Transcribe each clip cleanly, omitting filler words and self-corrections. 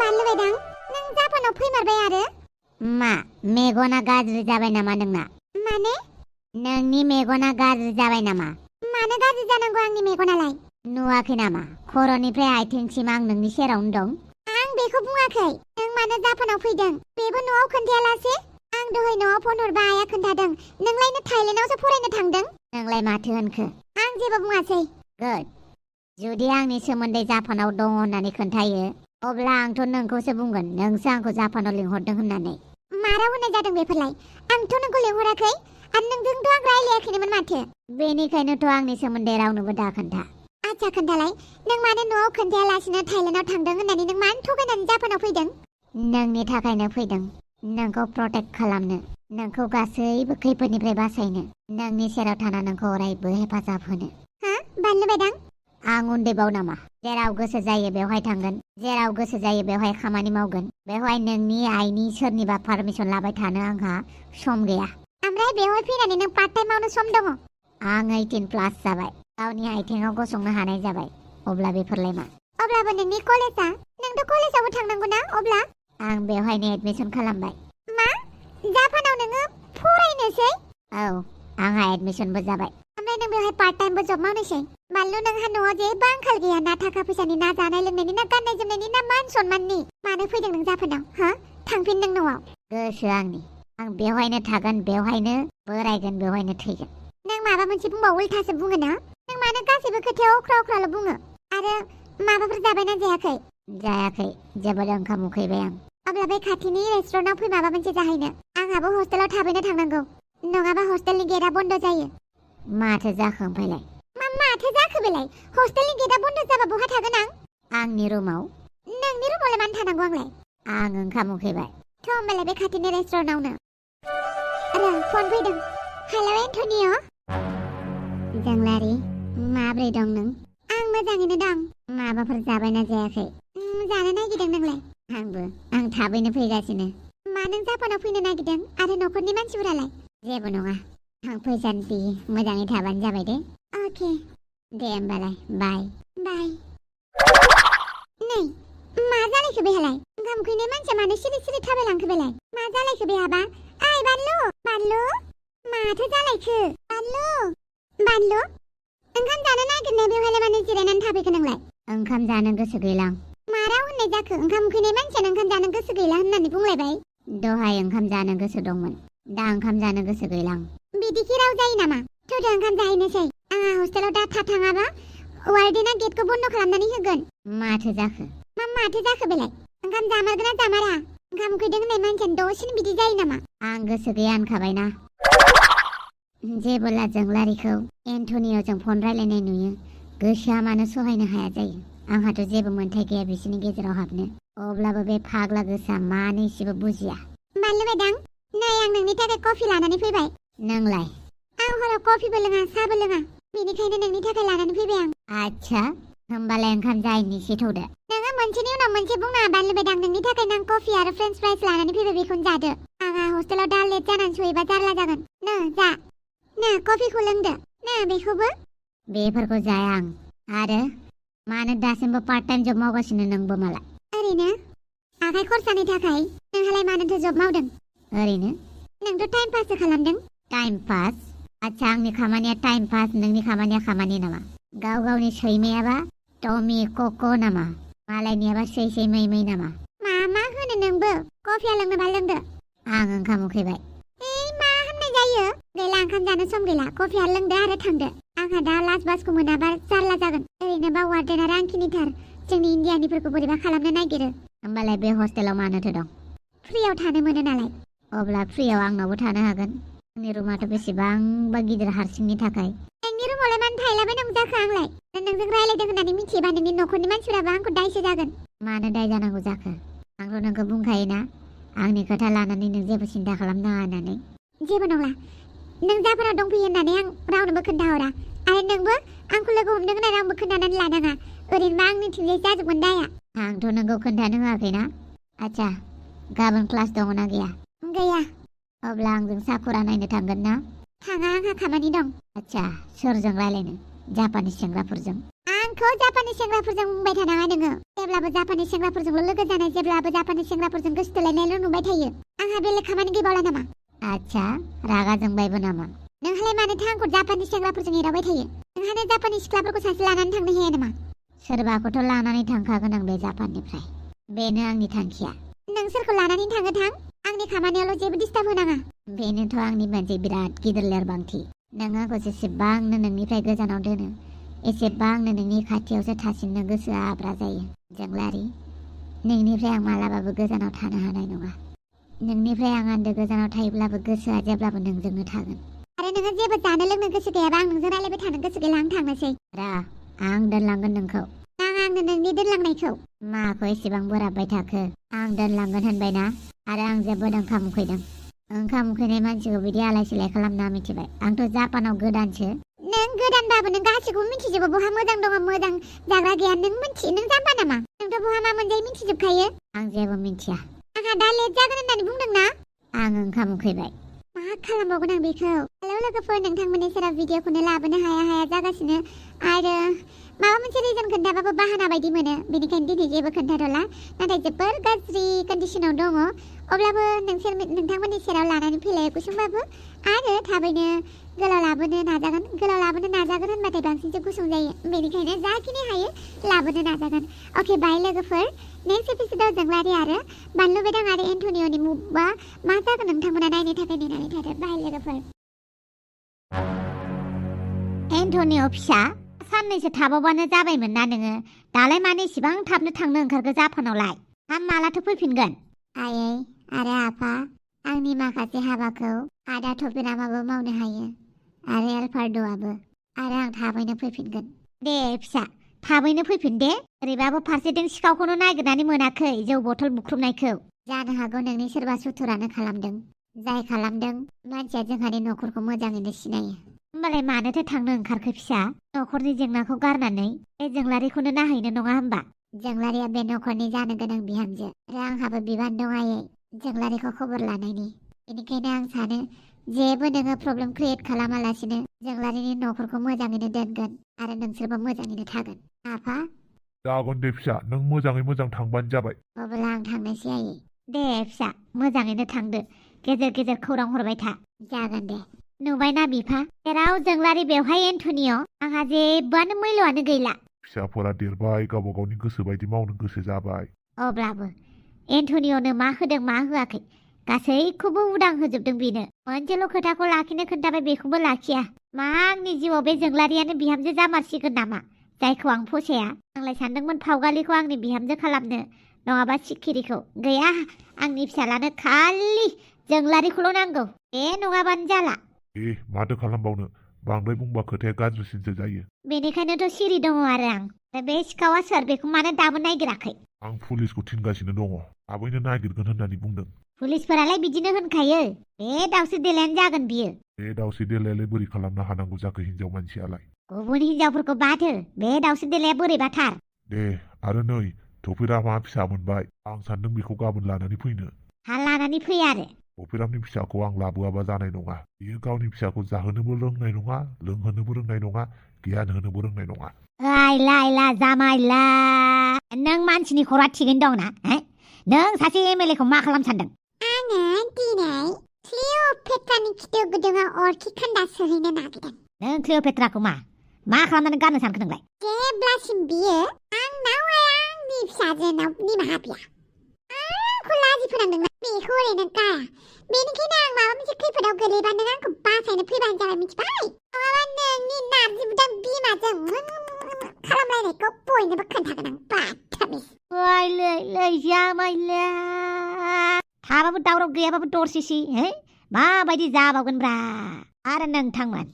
बानलु बायदां नों जापानाव फैमारबाय आरो मा मेगना गाज्रि जाबाय नामा नोंना माने नोंनि मेगना गाज्रि जाबाय नामा मानो गाज्रि जानांगौ आंनि मेगनालाय नुवाखै नामा खर'निफ्राय आथिंसिम आं नोंनि सेरावनो दं आं बेखौ बुङाखै नों मानो जापानाव फैदों बेबो न'आव खोन्थायालासे आं दहाय न'आव फन हरबा आइया खोन्थादों नोंलायनो थाइलेन्डआवसो फरायनो थांदों नोंलाय माथो होनखो आं जेबो बुङासै गुड जुदि आंनि सोमोन्दै जापानाव दङ होननानै खोन्थायो अब्ला आंथ' नोंखौसो बुंगोन नोंसो आंखौ जापानाव लिंहरदों होननानै माराव होनाय जादों बेफोरलाय आंथ' नोंखौ लिंहराखै आरो नोंजोंथ' आं रायलायाखैनोमोन माथो बेनिखायनोथ' आंनि सोमोन्दै रावनोबो दा खोन्था आच्छा खोन्थालाय नों मानो न'आव खोन्थायालासिनो थाइलेन्डआव थांदों होननानै नों मानो थगायनानै जापानाव फैदों नोंनि थाखायनो फैदों नोंखौ प्रटेक्ट खालामनो नोंखौ गासैबो खैफोदनिफ्राय बासायनो नोंनि सेराव थाना नोंखौ अरायबो हेफाजाब होनो हा बानलु बायदां आं उन्दैबाव नामा जेराव गोसो जायो बेवहाय थांगोन जेराव गोसो जायो बेवहाय खामानि मावगोन बेवहाय नोंनि आइनि सोरनिबा पारमिसन लाबाय थानो आंहा सम गैया ओमफ्राय बेवहाय फैनानै नों पार्ट टाइम मावनो सम दङ आं 18+ जाबाय गावनि आथिङाव गसंनो हानाय जाबाय अब्ला बेफोरलाय मा अब्लाबो नोंनि कलेजआ नोंथ' कलेजावबो थांनांगौ ना अब्ला आं बेवहायनो एडमिसन खालामबाय मा जापानाव नोङो फरायनोसै औ आंहा एडमिसनबो जाबाय ओमफ्राय नों बेवहाय पार्ट टाइमबो जब मावनोसै बानलु नोंहा न'आव जेबो आंखाल गैया ना थाखा फैसानि ना जानाय लोंनायनि ना गाननाय जोमनायनि ना मान सनमाननि मानो फैदों नों जापानाव हा थांफिन नों न'आव गोसो आंनि आं बेवहायनो थागोन बेवहायनो बोरायगोन बेवहायनो थैगोन नों माबा मोनसे बुंबा उल्थासो बुङो ना नों मानो गासैबो खोथायाव अख्रा अख्राल' बुङो आरो माबाफोर जाबायना जायाखै जायाखै जोबोद ओंखाम उखैबाय आं अब्ला बे खाथिनि रेस्टुरेन्टाव फै माबा मोनसे जाहैनो आंहाबो हस्टेलाव थाबैनो थांनांगौ नङाबा हस्टेलनि गेटआ बन्द जायो माथो जाखो ओमफ्रायलाय माथो जाखो बेलाय हस्टेलनि गेटआ बन्द जाबा बहा थागोन आं आंनि रुमाव नोंनि रुमावलाय मानो थानांगौ आंलाय आं ओंखाम उखैबाय थ' होमबालाय बे खाथिनि रेस्टुरेन्टावनो र' फन फैदों हेल' एन्टनिय' जंग्लारि माब्रै दं नों आं मोजाङैनो दं माबाफोर जाबायना जायाखै जानो नागिरदों नोंलाय आं थाबैनो फैगासिनो मा नों जापानाव फैनो नागिरदों आरो न'खरनि मानसिफोरालाय जेबो नङा आं फैसान्दि मोजाङै थाबानो जाबाय दे अके दे होमबालाय बाय बाय नै मा जालायखो बेहालाय ओंखाम उखैनाय मानसिया मानो सिरि सिरि थाबायलांखो बेलाय मा जालायखो बेहाबा ओइ बानलु बानलु माथो जालायखो बानलु बानलु ओंखाम जानो नागिरनाय बेवहायलाय मानो जिरायनानै थाफैखो नोंलाय ओंखाम जानो गोसो गैलां मा राव होननाय जाखो ओंखाम उखैनाय मानसियानो ओंखाम जानो गोसो गैला होननानै बुंलायबाय दहाय ओंखाम जानो गोसो दंमोन दा ओंखाम जानो गोसो गैलां बिदिखि राव जायो नामा थौदो ओंखाम जाहैनोसै आंहा हस्टेलाव दा थाङाबा वार्डेना गेटखौ बन्द खालामनानै होगोन माथो जाखो माथो जाखो बेलाय ओंखाम जामारगोन ना जामारा ओंखाम उखैदों होननाय मानसियानो दसेनो बिदि जायो नामा आं गोसो गैया होनखाबायना जेबोला जोंलारिखौ एन्टनिय'जों फन रायलायनाय नुयो गोसोआ मानो सहायनो हाया जायो आंहाथ' जेबो मोन्थाय गैया बिसोरनि गेजेराव हाबनो अब्लाबो बे फाग्ला गोसोआ मानो एसेबो बुजिया बानलु बायदां नै आं नोंनि थाखाय कफि लानानै फैबाय नोंलाय आं हराव कफिबो लोङा साहाबो लोङा बेनिखायनो नोंनि थाखाय लानानै फैबाय आं आच्छा होमबालाय ओंखाम जायैनि थौदो नोङो मोनसेनि उनाव मोनसे बुंनाङा बानलु बायदां नोंनि थाखाय आं कफि आरो फ्रेन्स फ्राइस लानानै फैबाय बेखौनो जादो आंहा हस्टेलाव दा लेट जानानै सहैबा जारला जागोन जा कफिखौ लोंदो बेखौबो बेफोरखौ जाया आं आरो मानो दासिमबो पार्ट टाइम जब मावगासिनो नोंबो माला ओरैनो आखाइ खरसानि थाखाय नोंहालाय मानोथो जब मावदों ओरैनो नोंथ' टाइम पाससो खालामदों टाइम पास आच्छा आंनि खामानिया टाइम पास नोंनि खामानिया खामानि नामा गाव गावनि सैमायाबा टमि कक' नामा मालायनियाबा सै मै मै नामा मा होनो नोंबो कफिया लोंनोबा लोंदो आं ओंखाम उखैबाय मा होननाय जायो गैला ओंखाम जानो सम गैला कफिया लोंदो आरो थांदो आंहा दा लास्ट बासखौ मोनाबा जारला जागोन ओरैनोबा वार्डेना रांखिनिथार जोंनि इन्डियानिफोरखौ बोरैबा खालामनो नागिरो होमबालाय बे हस्टेलाव मानोथो दं फ्रियाव थानो मोनो नालाय अब्ला फ्रियाव आंनावबो थानो हागोन आंनि रुमाथ' बेसेबांबा गिदिर हारसिंनि थाखाय नोंनि रुमावलाय मानो थाहैलाबायनांगौ जाखो आंलाय नोंजों रायलायदों होननानै मिथियोबा नोंनि न'खरनि मानसिफोराबो आंखौ दायसो जागोन मानो दाय जानांगौ जाखो आंथ' नोंखौ बुंखायोना आंनि खोथा लानानै नों जेबो सिन्था खालामनाङा होननानै जेबो नंला नों जाफोराव दंफैयो होननानै आं रावनोबो खोन्थाहरा आरो नोंबो आंखौ लोगो हमदों होननानै आंबो खोन्थानानै लानाङा ओरैनोबा आंनिथिंजाय जाजोबगोन दाया आंथ' नोंखौ खोन्थानो होआखैना आच्छा गाबोन क्लास दङना गैया गैया अब्ला आंजों साकुरा नायनो थांगोन ना थाङा आंहा खामानि दं आच्छा सोरजों रायलायनो जापानिस सेंग्राफोरजों आं आंखौ जापानि सेंग्राफोरजों बुंबाय थानाङा नोङो जेब्लाबो जापानि सेंग्राफोरजोंल' लोगो जानाय जेब्लाबो जापानि सेंग्राफोरजों गोसो थोलायनायल' नुबाय थायो आंहा बेलेग खामानि गैबावला नामा आच्छा रागा जोंबायबो नामा नोंहालाय मानोथो आंखौ जापानि सेंग्राफोरजों एदावबाय थायो नोंहानो जापानि सिख्लाफोरखौ सासे लानानै थांनो हाया नामा सोरबाखौथ' लानानै थांखागोन आं बे जापाननिफ्राय बेनो आंनि थांखिया नों सोरखौ लानानै थाङो थां आंनि खामानियावल' जेबो डिस्टार्ब होनाङा बेनोथ' आंनि मोनसे बिराद गिदिर लोरबांथि नों आंखौ जेसेबांनो नोंनिफ्राय गोजानाव दोनो एसेबांनो नोंनि खाथियावसो थासिननो गोसोआ आब्रा जायो जोंलारि नोंनिफ्राय आं मालाबाबो गोजानाव थानो हानाय नङा नोंनिफ्राय आं आन्दो गोजानाव थायोब्लाबो गोसोआ जेब्लाबो नोंजोंनो थागोन आरो नोङो जेबो जानो लोंनो गोसो गैयाबा आं नोंजों रायलायबाय थानो गोसो गैला आं थांनोसै रा आं दोनलांगोन नोंखौ नाङा आंनो नोंनि दोनलांनायखौ माखौ एसेबां बोराबबाय थाखो आं दोनलांगोन होनबायना आरो आं जोबोद ओंखाम उखैदों ओंखाम उखैनाय मानसिखौ बिदि आलाय सिलाय खालामना मिथिबाय आंथ' जापानाव गोदानसो नों गोदानबाबो नों गासैखौबो मिथिजोबो बहा मोजां दङ मोजां जाग्रा गैया नों नों जाम्बा नामा नोंथ' बहा मा मोनजायो मिथिजोबखायो आं जेबो मिथिया आंहा दा लेट जागोन होननानै बुंदोंना आं ओंखाम उखैबाय मा खालामबावगोन आं बेखौ हेलौ लोगोफोर नोंथांमोननि सेराव भिडिअखौनो लाबोनो हाया जागासिनो आरो माबा मोनसे रिजन खोन्थाबाबो बाहाना बायदि मोनो बेनिखायनो दिनै जेबो खोन्थाथ'ला नाथाय जोबोर गाज्रि कन्डिसनाव दङ अब्लाबो नोंथांमोननि सेराव लानानै फैलाय गुसुंबाबो आरो थाबैनो गोलाव लाबोनो नाजागोन होनबाथाय बांसिनसो गुसुं जायो बेनिखायनो जाखिनि हायो लाबोनो नाजागोन अके बाय लोगोफोर नेक्स्ट एपिसोडाव जोंलारि आरो बानलु बेदां आरो एन्टनिअनि मुभआ मा जागोन नोंथांमोना नायनो थाखाय नेनानै थादो बाय लोगोफोर एन्टनिअ फिसा साननैसो थाबावबानो जाबायमोन ना नोङो दालाय मानो इसेबां थाबनो थांनो ओंखारखो जापानावलाय मालाथो फैफिनगोन आयै आरो आफा आंनि माखासे हाबाखौ आदा थफिरामाबो मावनो हायो आरो एलफार्डआबो आरो आं थाबैनो फैफिनगोन दे फिसा थाबैनो फैफिन दे ओरैबाबो फारसेथिं सिखावखौनो नागिरनानै मोनाखै जौ बथल बुख्रुबनायखौ जानो हागौ नोंनि सोरबा सुथुरानो खालामदों जाय खालामदों मानसिया जोंहानि न'खरखौ मोजाङैनो सिनायो होमबालाय मानोथो थांनो ओंखारखो फिसा न'खरनि जेंनाखौ गारनानै बे जोंलारिखौनो नाहैनो नङा होमबा जोंलारिया बे न'खरनि जानो गोनां बिहामजो आरो आंहाबो बिबान दं आयै जोंलारिखौ खबर लानायनि बेनिखायनो आं सानो जेबो नोङो प्रब्लेम क्रियेट खालामालासिनो जोंलारिनि न'खरखौ मोजाङैनो दोनगोन आरो नोंसोरबो मोजाङैनो थागोन आफा जागोन दे फिसा नों मोजाङै मोजां थांबानो जाबाय अब्ला आं थांनोसै आयै दे फिसा मोजाङैनो थांदो गेजेर गेजेर खौरां हरबाय था जागोन दे नुबायना बिफा जेराव जोंलारि बेवहाय एन्टनिअ आंहा जेबोआनो मैल'आनो गैला फिसाफोरा देरबाय गावबा गावनि गोसो बायदि मावनो गोसो जाबाय अब्लाबो एन्टनिअनो मा होदों मा होआखै गासैखौबो उदां होजोबदों बेनो मोनसेल' खोथाखौ लाखिनो खोन्थाबाय बेखौबो लाखिया मा आंनि जिउआव बे जोंलारियानो बिहामजो जामारसिगोन नामा जायखौ आं फसाया आंलाय सानदोंमोन फावगालिखौ आंनि बिहामजो खालामनो नङाबा सिखिरिखौ गैया आंनि फिसालानो खालि जोंलारिखौल' नांगौ बे नङाबानो जाला माथो खालामबावनो बांद्राय बुंबा खोथाया गाज्रिसिनसो जायो बेनिखायनोथ' सिरि दङ आरो आं बे सिखावा सोर बेखौ मानो दाबो नायगिराखै आं पुलिसखौ थिनगासिनो दङ थाबैनो नागिरगोन होननानै बुंदों पुलिसफोरालाय बिदिनो होनखायो बे दावस्रि देलायानो जागोन बियो बे दावस्रि देलायालाय बोरै खालामनो हानांगौ जाखो हिनजाव मानसियालाय गुबुन हिनजावफोरखौ बाथो बे दावस्रि देलाया बोरैबाथार दे आरो नै थफिरामा फिसा मोनबाय आं सानदों बेखौ गाबोन लानानै फैनो हा लानानै फै आरो थफिरामनि फिसाखौ आं लाबोआबा जानाय नङा बियो गावनि फिसाखौ जाहोनोबो रोंनाय नङा लोंहोनोबो रोंनाय नङा गियान होनोबो रोंनाय नङा आइला जामाइला नों मानसिनि खर'आ थिगैनो दंना नों सासे एमएलए खौ मा खालाम सानदों आङो दिनै क्लिअपेट्रानि खिथु गुदुङाव अरखि खान्दा सोहैनो नागिरदों नों क्लिअपेट्राखौ मा खालामनानै गारनो सानखो नोंलाय जेब्लासिम बियो आंनाव आंनि फिसाजोनाव निमाहा बिया आंखौ लाजि फोनांदोंना बेखौ ओरैनो गाया बेनिखायनो आं माबा मोनसे खैफोदाव गोलैबा नों आंखौ बासायनो फैबानो जाबाय मिथिबाय नङाबा नोंनि नारजि बुदां बिमाजों खालामलायनायखौ बयनोबो खोन्थागोन आं बाथामिस लै जामाइला थाबाबो दावराव गैयाबाबो दरसेसि माबायदि जाबावगोनब्रा आरो नोंथांमोन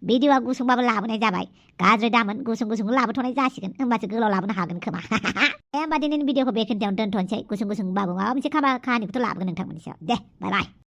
भिडिअ'आ गुसुंबाबो लाबोनाय जाबाय गाज्रि दामोन गुसुं लाबोथ'नाय जासिगोन होमबासो गोलाव लाबोनो हागोन खोमा दे होमबा दिनैनि भिडिअ'खौ बेखिनियावनो दोनथ'नोसै गुसुं बाबो माबा मोनसे काहानिखौथ' लाबोगोन नोंथांमोननि सायाव दे बाय